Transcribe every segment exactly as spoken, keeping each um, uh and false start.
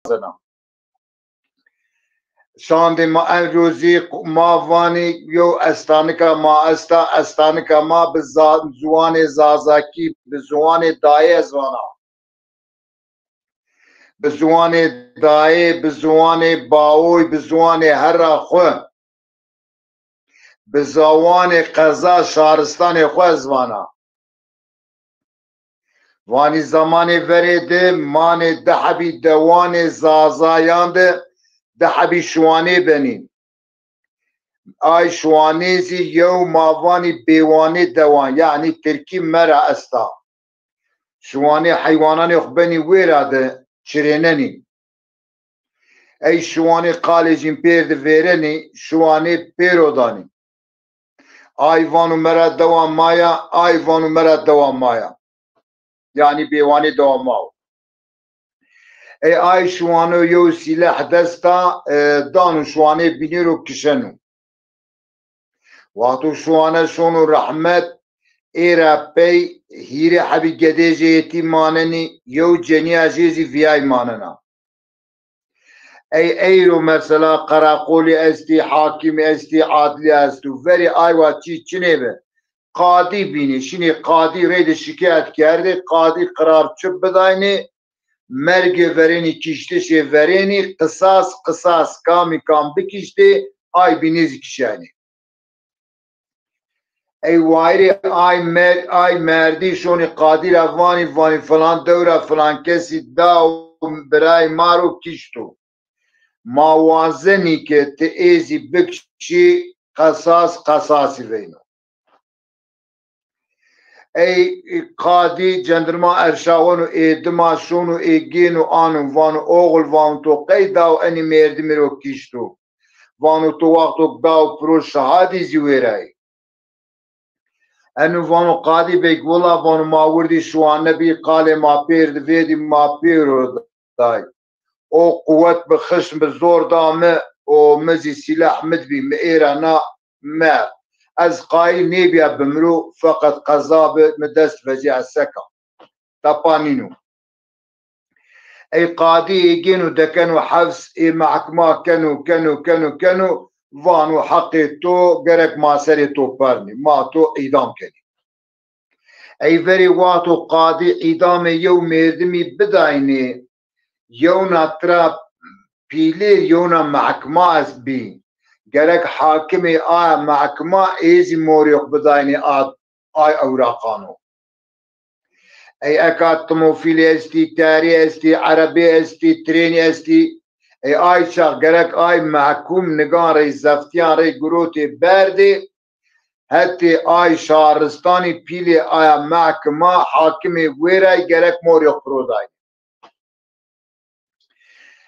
wazena. Şandê ma en rozî ma vanî yew estanika ma esta, estanika ma bi za-, ziwanê Zazakî, bi ziwanê dayê ez vana. Bi ziwanê dayê, bi ziwanê bawoy, bi ziwanê herra xwu, bi ziwanê qeza şaristanê xwu ez vana. Vanî zemanê verê de manê di hebî dewanê Zazayan de di hebî şiwanê benî. Ay şiwanê zî yew ma vanî bêwanê dewan, yanî tirkî mera esta. Şiwanê heywananê xwu benî wêra de çirênenî. Ey şiwanê qalê jîn pêr di vêrenî, şiwanê pêro danî. Ay vano mera dewa ma ya, ay vano mera dewa ma ya. Yanî bêwanê dewa ma wo. Ey ay şiwano yew sîleh desta, e, dano şiwanê bînê ro kişeno. Wexto şiwane şono rehmet, ê ra pey hîrê hebî gedê jê yetîm manenî, yew cenîya jê zî vîyay manena. Ey eyro mesela qeraqolî estî, hakîmî estî, adlî esto. Verê ay wa çî çinê bi. Qadî bînî, şinî qadî reyde şikayet kerdê, qadî qirar çi bidaynê, mergê verênî, kiştişê verênî, qisas, qisas, kamî kam bikiştê, ay bînê zî kişenê. Ey wayirê ay mer-, ay merdî şonî qadî ra vanî, vanî filan dewra filan kesî da û birayê ma ro kişto. Ma wazenî ke ti ê zî bikişî, qesas qesasî veyno. Ey qadî cendirma erşaweno ê dima şono ê gêno ano vano oxil vano to qey daw enî mêrdimî ro kişto. Vano to wexto daw piro şahadî zî wêrayî. Eno vano qadî beg wila vano ma wirdî şiwane bî qalê ma pêr di vêdî ma pêro day. O quwet bi xişm bi zor da mi û mi zî sîleh mi di bî mi ê ra na merd. Ez qayîl nêbîya bimiro feqet qeza bi mi dest vecîya seka. Tepa nîno. Ey qadî ê gêno dekeno hefs ê mehkima keno, keno, keno, keno, vano heqê to gerek ma serê to pernî, ma to îdam kenî. Ey verê wexto qadî îdamê yew mêrdimî bidaynê, yewna tira pîlêr yewna mehkima est bî. Gerek hakimê aya mehkima ê zî morê xwu bidaynê a, ay ewraqano. Ey eka timofîlî estî, terî estî, erebî estî, trênî estî. Ey ay çax gerek ay mehkûm nigan rey zeftîyan rey girotê berdê, hetê ay şaristanî pîlê aya mehkima hakimê wêray gerek morê xwu piro daynê.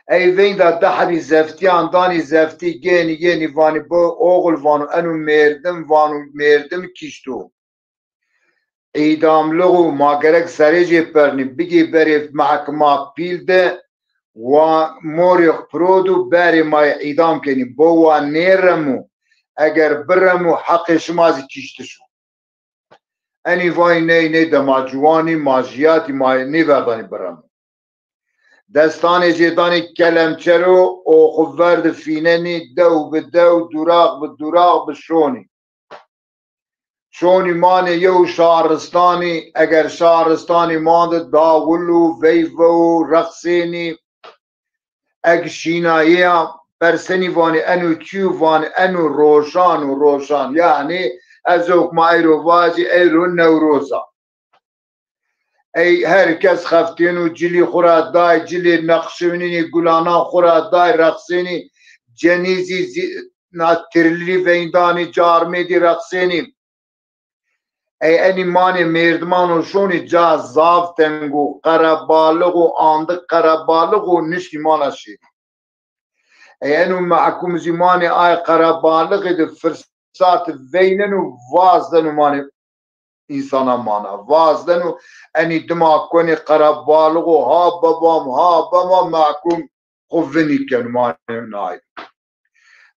Ey veynda di hebî zeftîyan danî zeftî gênî gênî vanî bo oxil vano eno mêrdim vano mêrdim kişto. Îdamlixo ma gerek serê jê pernî bigê berê mehkima pîl de wa morê xwu piro do berê ma yê îdam kenî bo wa nêremo eger biremo heqê şima zî kiştiş o. Enî vay ney ney dema ciwanî ma jiyatî ma nêverdanî biremo. Destanê jê danî kelemçe ro û xwu ver di fînenî dew bi dew, duraq bi duraq bi şonî. Şonî manê yew şaristanî, eger şaristanî mandi dawil û veyve û rexsênî, eg şînayê ya persenî vanî eno çi yo, vanî eno roşan û roşan. Yanî ez hukma eyro vacî eyro Newroz a. Ey her kes xeftêno cilî xwu ra day, cilê neqşiwinînî gulanan xwu ra day, rexsênî cenîzî zî-, na tirlî veyndanî carmêdî rexsênî. Ey enî manê mêrdimano şonî ca zaf teng o, qerebalix o, andik qerebalix o, nişkî mana şêrî. Ey eno mehkûm zî manê ay qerebalixî de firsat veyneno, vazdeno manê însana mana. Vazdeno enî dima konê qerebalix o, ha bebam, ha bebam, mehkûm xwu vinî keno manê nay.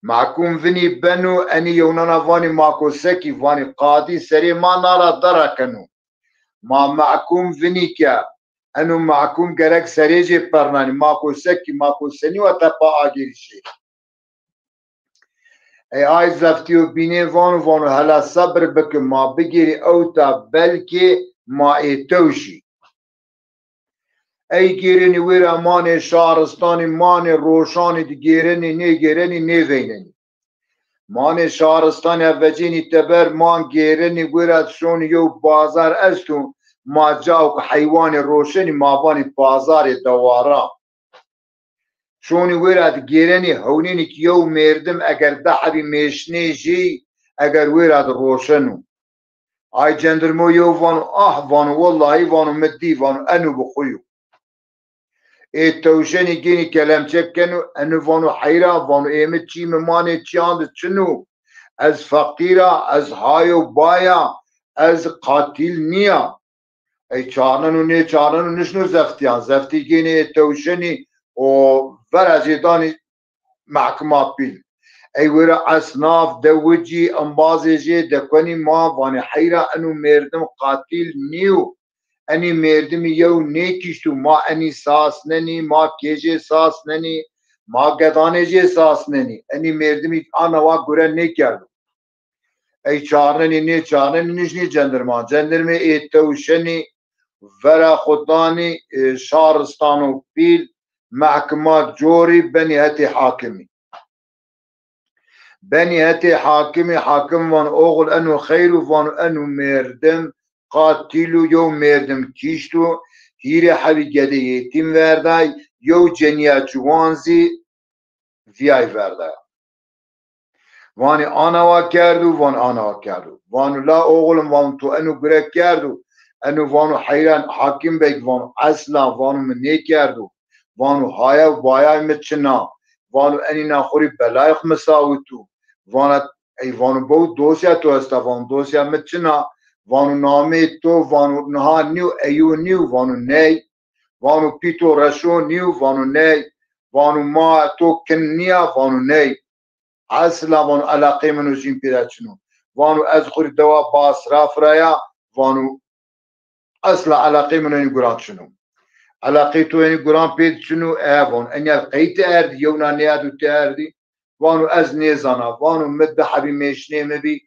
Mehkûm vinî beno, enî yewnana vanî ma ko sekî, vanî qadî serê ma nara dera keno. Ma mehkûm vinî ke Eno mehkûm gerek serê jê pernanî, ma ko sekî, ma ko senî wa tepa agêrî şêrî. Ey ay zeftîyo bînê vano, vano hela sebir bike, ma bigêrî ewta belkê ma ê tewşî. Ey gêrenî wêra manê şaristanî, manê roşanî di gêrenî, nêgêrenî, nêveynenî. Manê şaristanî ya vecênî teber, man gêrenî wêra şonî yew bazar esto, ma cao ke heywanê roşenî ma vanî bazarê dewara. Şonî wêra di gêrenî hewnênî ki yew mêrdim eger di hebî mêşnê jêy eger wêra di roşeno. Ay cendirmo yew vano, ah, vano, wellahî, vano, mi dî, vano, eno bi xwu yo. Ê tewşenî gênî kelemçe keno, eno vano, heyra, vano, ê mi çî mi manê çîyan di çin o. Ez feqîr a, ez hayo bay a, ez qatîl nîya. Ey çarneno nêçarneno nişno zeftîyan. Zeftî gênê ê tewşenî û vera jê danî mehkima pîl. Ey wêra esnaf, dewicî, embazê jê dekonî ma vanê heyra eno mêrdim qatîl nîyo. Enî mêrdimî yew nêkişto, ma enî sas nenî, ma kê jê sas nenî, ma gedanê jê sas nenî. Enî mêrdimî ana wa gure nêkerdo. Ey çarnenî nêçarnenî nişnî cendirman. Cendirmê ê tewşenî vera xwu danî, e, şaristano pîl, mehkima corî benî hetê hakimî. Benî hetê hakimî, hakim vano, oxil eno xeyr o, vano eno mêrdim qatîl o, yew mêrdim kişto, hîrê hebî gedê yetîm verday, yew cenîya ciwan zî vîyay verda. Vanê ana wa kerdo, van ana wa kerdo. Vano la oxlim, vano to eno gure kerdo. Eno vano heyran, hakim beg vano esla, vano mi nêkerdo. Vano haya û bayay mi çin a. Vano enîna xwu rê belayê xwu mi sawito. Vana ey vano bew dosya to esta, vano dosya mi çin a. Vano namê to, vano niha nîyo, eyo nîyo, vano ney. Vano pî to reşo nîyo, vano ney. Vano ma to kin nîya, vano ney. Esla vano eleqê min û jîn pêra çin o. Vano ez xwu rê dewa Basraf ra ya, vano esla eleqê min û enî guran çin o. Eleqê to enî guran pê di çin o, e, vano enya qey ti erdî, yewna nêerdo ti erdî? Vano ez nêzana. Vano mi di hebî mêşnê mi bî.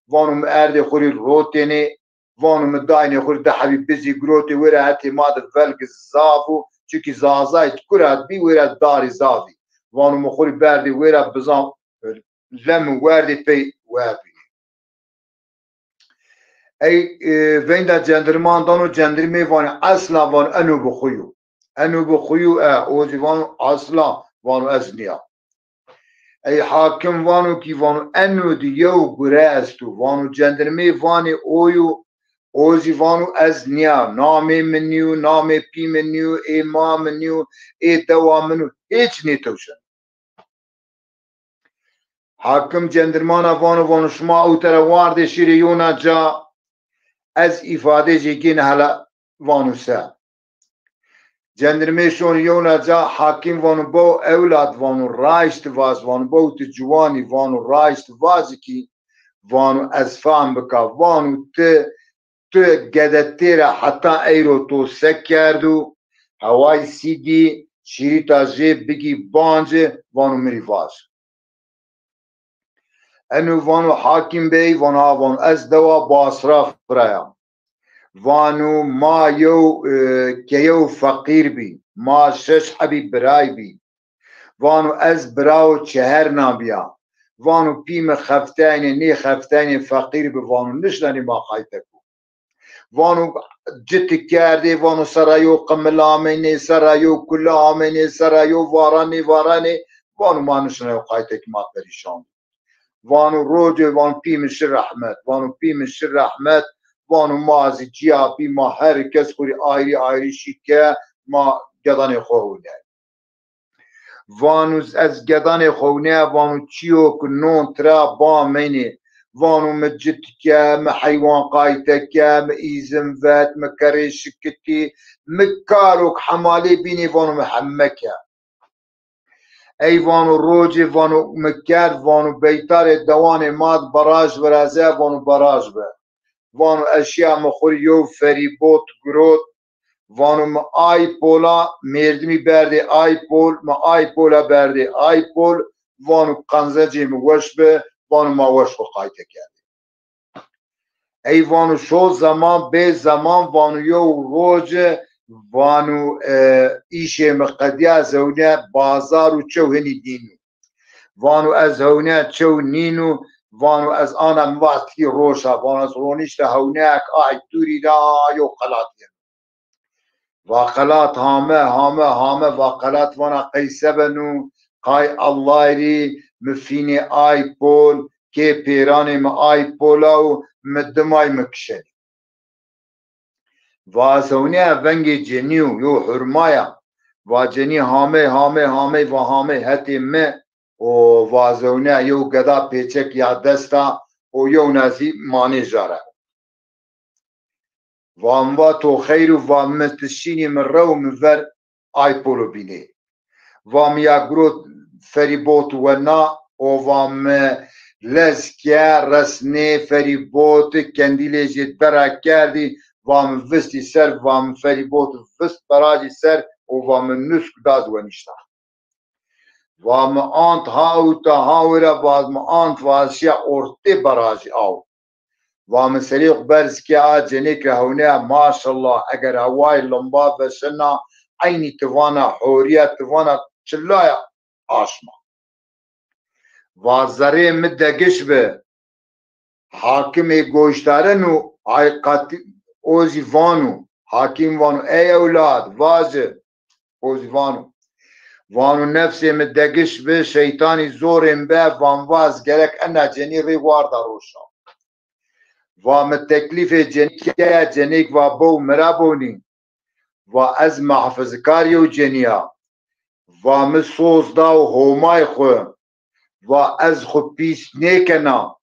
Vano mi erdê xwu rê rotênê. Vano mi daynê xwu rê di hebî bizî girotê, wêra hetê ma di velg zaf o, çikî zazay di kura di bî, wêra darî zaf î. Vano mi xwu rê berdê wêra bizan, lem werdê pey werdînê. Ey, e, veynda cendirman dano, cendirmê vanê esla, vano eno bi xwu yo. Eno bi xwu yo, e, o zî vano esla, vano ez nîya. Ey hakim vano kî, vano eno di yew gure esto. Vano cendirmê vanê o yo, o zî vano ez nîya. Namê mi nîyo, namê pî mi nîyo, ê ma mi nîyo, ê dewa min o, hêç nêtewşeno. Hakim cendirmana vano, vano şima ewte ra wardê şêrê yewna ca, ez îfadê jê gêne hela, vano se. Cendirmê şonî yewna ca, hakim vano bew ewlad, vano raşt vaz, vano bew ti ciwan î, vano raşt vaz kî, vano ez fam bika, vano ti, ti gedetê ra heta eyro to se kerdo, heway sî dî, şîrîta jê bigî banci, vano mi rê vaj. Eno vano hakim bey, vano ha, vano ez dewa Basraf ra ya. Vano ma yew, e, keyew feqîr bî. Ma şeş hebî biray bî. Vano ez birawo çeherna bîya. Vano pî mi xefteynê, nê xefteynê feqîr bi, vano nişnenê ma qaytek o. Vano citi kerdê, vano sera yo qimil ameynê, sera yo kule ameynê, sera yo varanê, varanê, vano ma nişna yo qaytek ma perîşan. Vano rocê, vano pî mi şi rehmet, vano pî mi şi rehmet, vano ma zî cîya bî, ma her kes xwu rê ayrî ayrî şî ke, ma gedanê xwu hewne. Vano ez gedanê xewnîya, vano çîyo ki non tira ba meynê. Vano mi cit ke, mi heywan qayte ke, mi îzin vet, mi kerê şikitî, mi karo ki hemalê bînê, vano mi heme ke. Ey vano rocê, vano mi kerd, vano beytarê dewanê ma di baraj viraze, vano baraj bi. Vano ez şîya mi xwu rê yew ferîbot girot, Vano mi ay pola, mêrdimî berdê ay pol, mi ay pola berdê ay pol, vano qenzencê mi weş bi, vano ma weş xo qayte kerdê. Ey vano şo zeman bê zeman, vano yew roce, vano, e, îşê mi qedîya, ez hewne bazar û çew hinî nîno. Vano ez hewne çew nîno, vano ez ana mi va ez tikî roşa, vano ez ronîşta hewneyek ay dûrî ra yew qelat yeno. Va qelat hame, hame, hame, va qelat vana qey se beno, qay Ellay rî mi fînê ay pol, kê pêranê mi ay pola û mi dimay mi kişenî. Va ez hewnîya vengê cenî yo, yo hurma ya. Va cenî hamey, hamey, hamey, va hamey hetê mi û va ez hewnîya yew geda pêçek ya desta û yewna zî manê jara. Va mi va to xeyr û va mi ti şînî mi rew mi ver ay polo bînê. Va mi ya guro ferîbot wena û va mi lez ke resnê ferîbot kendîlê jê dera kerdî, va mi vistî ser, va mi ferîbot vist berajî ser û va mi nusk da ez wenîşta. Va mi ant hawta hawira, va mi ant va ez şiya ortê berajî aw. Va mi serê xo berz ke a cenêk ra hewneya, maşallah, eger hewayê limba veşena, eynî ti vana horiya, ti vana çilaya aşma. Va zerrê mi degiş bi. Hakimê goşdareno, ay qatî, o zî vano, hakim vano, ey ewlad, vaci, o zî vano. Vano nefsê mi degiş bi, şeytanî zorê mi be, va mi va ez gerek ena cenî rê warda roşa. Va mi teklîfê cenîk keye, cenîk va bow mi ra bonî. Va ez mehfizkar yew cenî ya. Va mi soz da û homay xwu. Va ez xwu pîs nêkena.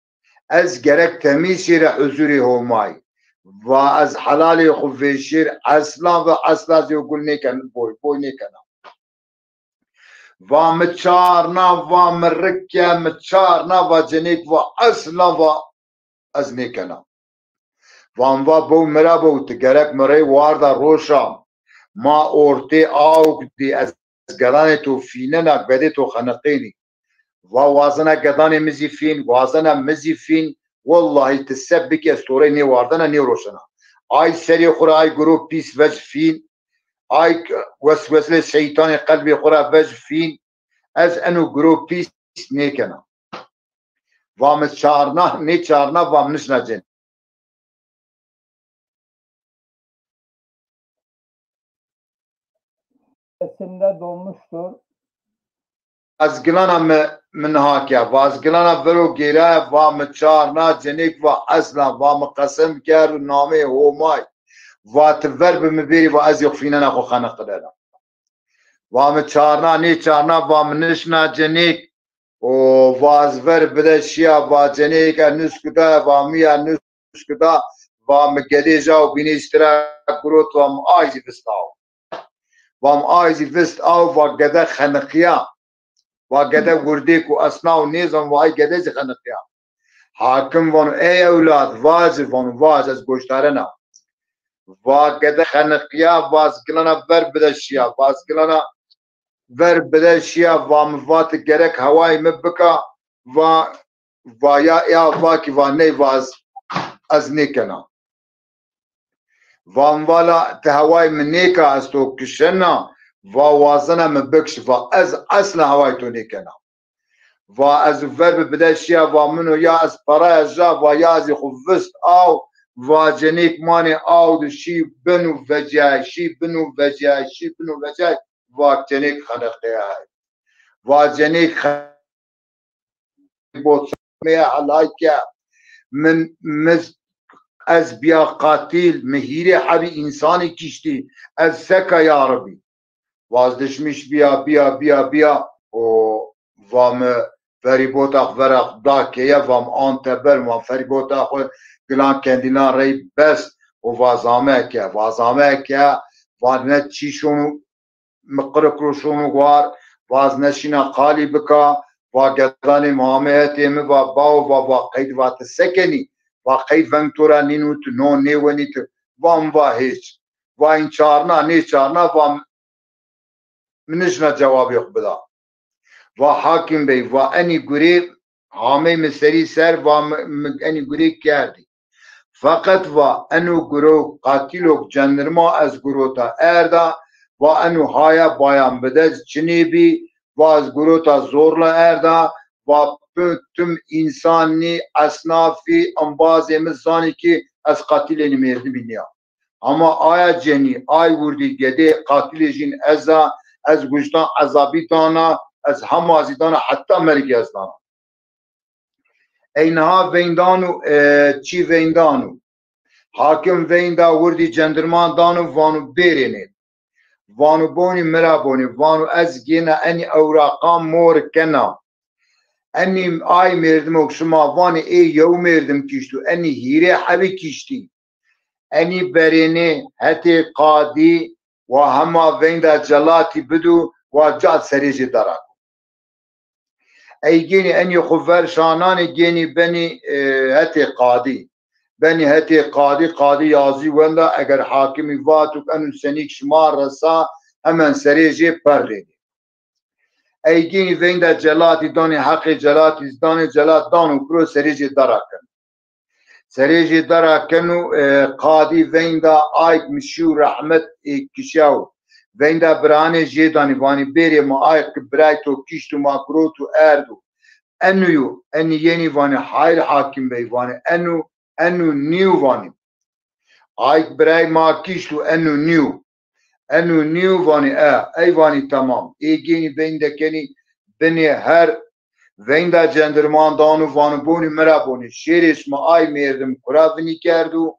Ez gerek temîz şêra huzurê homay. Va ez helalê xwu vêşêr eslan ve esla zî gul nêken, boy, boy nêkena. Va mi çarna, va mi rik ke, mi çarna, va cenêk va eslan va ez nêkena. Va mi va bow mi ra bow, ti gerek mi rey warda roşa. Ma ortê awk dî, ez gedanê to fînena, gedê to xeniqênî. Va wazena gedanê mi zî fîn, wazena mi zî fîn, wellahî ti se bikî ez to rey nêwardena nêroşena. Ay serê xwu ra ay guro pîs vec fîn, ay wesweslê şeytanê qelbê xwu ra vec fîn, ez eno guro pîs nêkena. Va mi çarna, nêçarna, va mi nişna cen. Sesinde dolmuştur. Ez gilana mi, mi niha ke. Va ez gilana vero gêraya, va mi çarna, cenêk va eslan, va mi qesem kerd û nameyê Homay. Va ti ver bi mi bêrî, va ez yê xwu fînena xwu xeniqinena. Va mi çarna, nêçarna, va mi nişna cenêk. O va ez ver bide şiya, va cenêke nusku da, va mi ya nusku da, va mi gedê jaw bînê ji tira girot, va mi ay zî vist aw. Va mi ay zî vist aw, va gede xeniqiya. Va gede wirdêk û esna û nêzan, va ay gede zî xeniqiya. Hakim vano, ey ewlad, vaci, vano, vac, ez goşdarena. Va gede xeniqiya, va ez gilana ver bide şiya, va ez gilana ver bide şiya, va mi va ti gerek hewayê mi bika, va, va ya, ya va kî, va ney, va ez, ez nêkena. Va mi va la ti hewayê mi nêka, ez to kişena, va wazena mi bikişî, va ez esla hewayê to nêkena. Va ez ver bi bide şiya, va min o ya ez peraya ja, va ya zî xwu vist aw, va cenêk manê aw di şî bin û veciyay, şî bin û veciyay, şî bin û veciyay, va cenêk xeniqiyay. Va cenêk xeniqiyay, botmeya helay ke min, min ez biya qatîl, mi hîrê hebî însanî kiştî, ez seka ya Rebî. Vaz dişmiş biya, biya, biya, biya. O va mi ferîbota xwu vera xwu da keye, va mi ante ber, va ferîbota xwu gilan kendîlan rey best. O va zame ke, va zame ke, va ne çî şono, mi qirikro şono war, vaz neşîna qalî bika, va gedanê mi ame hetê mi, va bawo, va, va qeyd, va ti se kenî, va qeyd veng to ra nîno, ti no nêwenî ti, va mi va hêç. va în çarna, nê çarna, va mi nişna cewabê xo bida. Va Hakim Bey, va enî gurê hamey mi serî ser, va mi, mi enî gurê kerdî. Feqet va eno guro qatilok cendirma ez gurota erda, va eno haya bayan bide çinê bî, va ez gurota zorla erda, va pi-, tim însanî, esnafî, embazê mi zanî ki ez qatilê nî mêrdimî nîya. Ama aya cenî, ay wirdî gedê qatilê jîn ez a, ez wijdan ezabî dana, ez hema zî dana, heta mergî ez dana. Ey niha veyn dano, e, çî veyn dano. Hakim veynda wirdî cendirman dano, vano bêrênê. Vano bonî mi ra bonî, vano ez gêna enî ewraqan mor kena. Enî ay mêrdimok şima vanê ê yew mêrdim kişto, enî hîrê hebî kiştî. Enî berênê hetê qadî wa hema veynda celatî bido, wa ca serê jê dara ko. Ey gênî enî xo ver şananê gênî benî, e, hetê qadî. Benî hetê qadî, qadî yazî wenda, eger hakimî vato ke eno senîk şima resa, hemen serê jê perrênê. Ey gênî veynda celatî danê, heqê celatî zî danê, celat dano piro serê jê dara keno. Serê jê dara keno, e, qadî veynda ayk mi şîyo rehmet ê kişyawo. Veynda biranê jê danî, vanî bêrê ma ayk ki biray to kişto ma guroto erdo. Eno yo, enî yenî vanî hayr Hakim Bey, vanî eno, eno nîyo vanî. Ayk biray ma kişto, eno nîyo. Eno nîyo vanî, e, ey vanî tamam. Ê gênî veynda kenî binê her veynda cendirman dano, vano bonî mi ra bonî. Şêrê şima ay mêrdim kura vinî kerdo.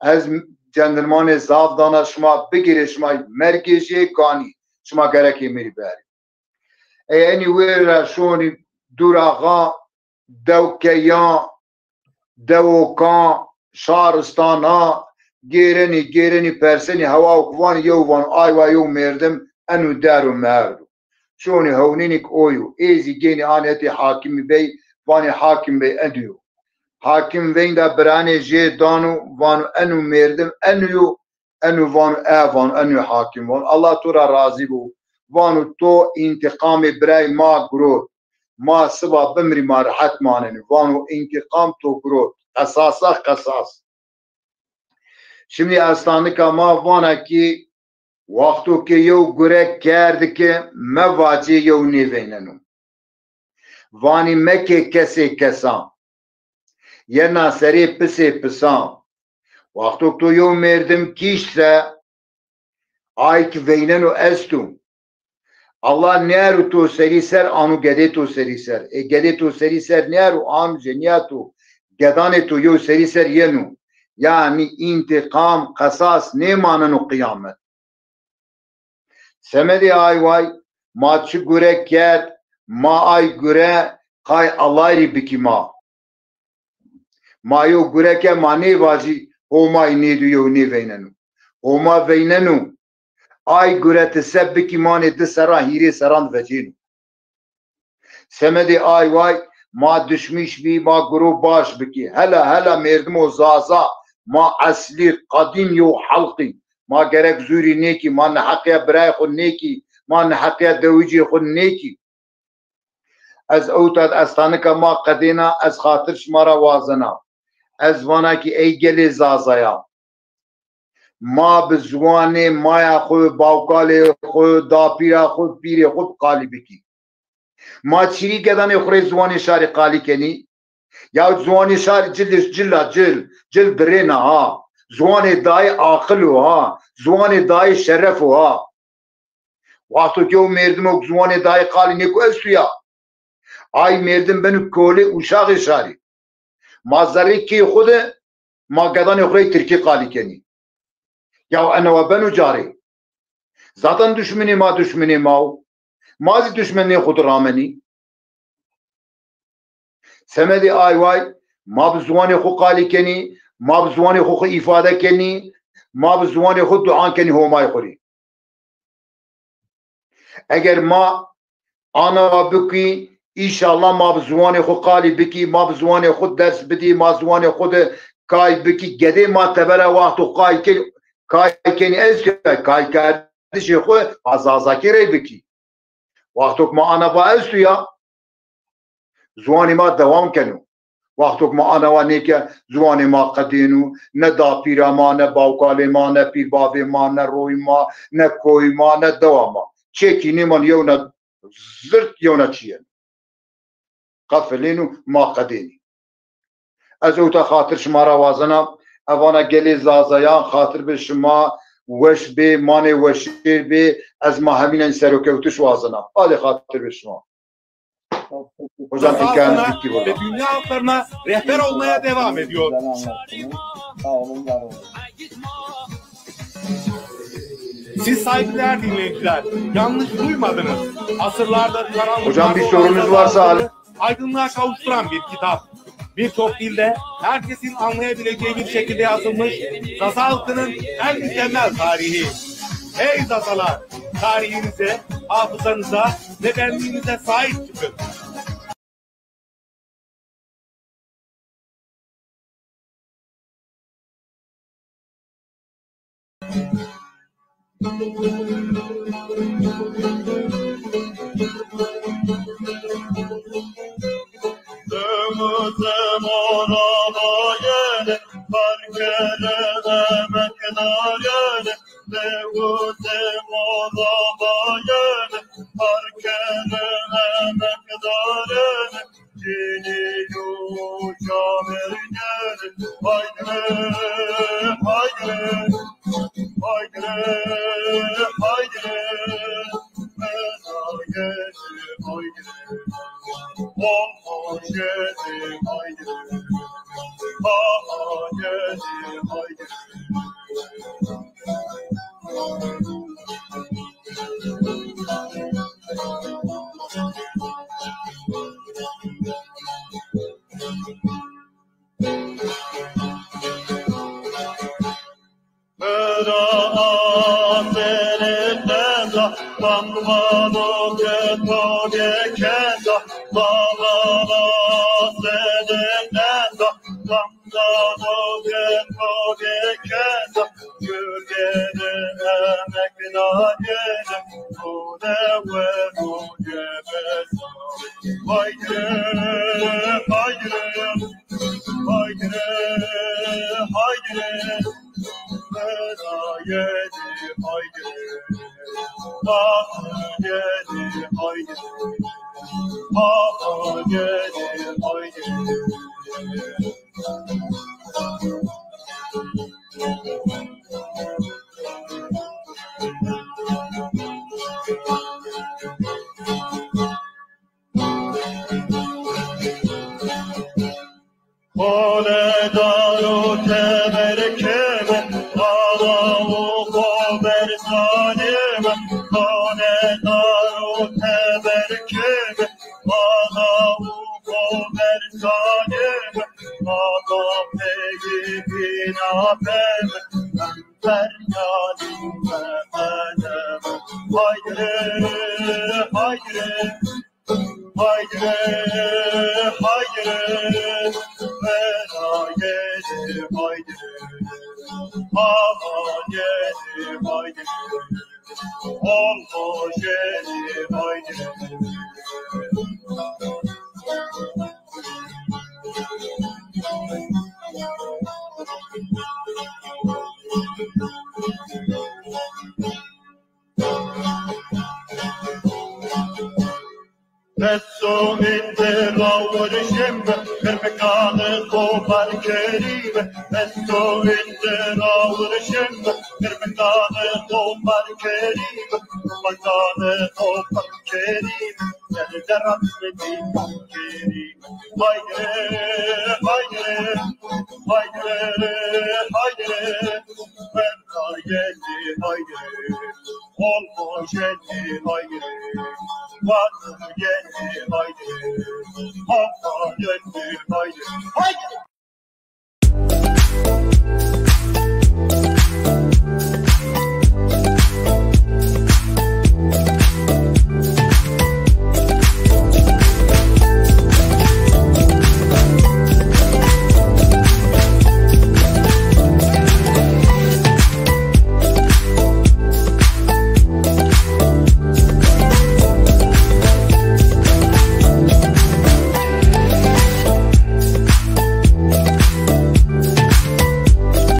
Ez cendirmanê zaf dana şima, bigêrê şima mergê jê ganî. Şima gerekê mi rî berê. Ey enî wêra şonî dûraxa, dewkeyan, dewokan, şaristana, gêrenî, gêrenî, persenî, hewa û vanî yew van, ay wa yew mêrdim, eno der û merdo. Şonî hewnênî ki o yo. Ê zî gênî anê hetê Hakimî Bey, vanê Hakim Bey, eno yo. Hakim veynda biranê jê dano, vano eno mêrdim, eno yo, eno vano, e, vano, eno Hakim vano, Allah to ra razî bo. Vano to întîqamê birayê ma girot. Ma siba bimirî ma rehet manenî. Vano întîqam to girot. Qesasa qesas. Şimdi estanika ma vana ki wexto ke yew gure kerd ke mevacê yew nêveyneno. Vanî mekê kesê kesan. Yena serê pisê pisan. Wexto to yew mêrdim kîşt se, ay ki veyneno esto. Allah nêero to serî ser, ano gedê to serî ser. Ê gedê to serî ser nêero, ano cenîya to, gedanê to yew serî ser yeno. Yanî întîqam, qesas nêmaneno qiyamet. Semedê ay way, ma çi gure kerd, ma ay gure qay Allay rî bikî ma. Ma yew gure ke ma nêvajî Homayî nêdû yew nêveyneno. Homa veyneno. Ay gure ti se bikî manê di serran, hîrê serran vecêno. Semedê ay way ma dişmîş bî, ma guro baş bikî. Hela, hela mêrdimo zaza, ma eslî, qedîm yew xelqî. Ma gerek zûrî nêkî, ma neheqîya birayê xwu nêkî, ma neheqîya dewicê xwu nêkî. Ez ewta de estanika ma qedêna, ez xatir şima ra wazena. Ez vana ki ey gelê zazayan. Ma bi ziwanê maya xwu, bawkalê xwu, dapîra xwu, pîrê xwu bi qalî bikî. Ma çirî gedanê xwu rê ziwanê şarî qalî kenî? Ya ziwanê şarî cil, cila cil, cil birêna ha. Ziwanê dayî aqil o ha. Ziwanê dayî şeref o ha. Wexto ke yew mêrdimok ziwanê dayî qalî nêko esto ya. Ay mêrdim beno kolê uşaxê şarî. Ma zerrê kê xwu de, ma gedanê xwu rê tirkî qalî kenî. Ya enewa beno carê. Zaten duşminê ma duşminê ma o. Ma zî duşmenê xwu de ramenî. Semedê ay way, ma bi ziwanê xwu qalî kenî, ma bi ziwanê xwu xwu îfade kenî, ma bi ziwanê xwu duan kenî Homayê xwu rê. Eger ma ana wa bikî, înşallah ma bi ziwanê xwu qalî bikî, ma bi ziwanê xwu ders bidî, ma ziwanê xwu de kay bikî, gedê ma tebera wexto kay kenî, Kay kenî ez kay, kay kerdişê xwu a Zazakî rey bikî. Wexto ke ma ana va esto ya, ziwanê ma dewam keno. Wexto ke ma ana va nêke ziwanê ma qedêno, ne dapîra ma, ne bawkalê ma, ne pîrbavê ma, ne roy ma, ne koy ma, ne dewa ma. Çekî nêman yewna zirt yewna çîyeno. Qefilêno ma qedênî. Ez ewta xatir şima ra wazena, evana gelê Zazayan xatir bi şima weş bê, manê weşêr bê, ez ma hemînen serokewtiş wazena. Alê xatir bi şima. Hocam, imkanınız bitti burada. Ve dünya halklarına rehber olmaya devam ediyor. Sağ olun, var olun. Siz saygıdeğer dinleyiciler, yanlış duymadınız. Asırlardır karanlıklarda olan Zaza halkını aydınlığa kavuşturan bir kitap. Birçok dilde herkesin anlayabileceği bir şekilde yazılmış Zaza halkının en mükemmel tarihi. Ey Zazalar, tarihinize, hafızanıza ve benliğinize sahip çıkın.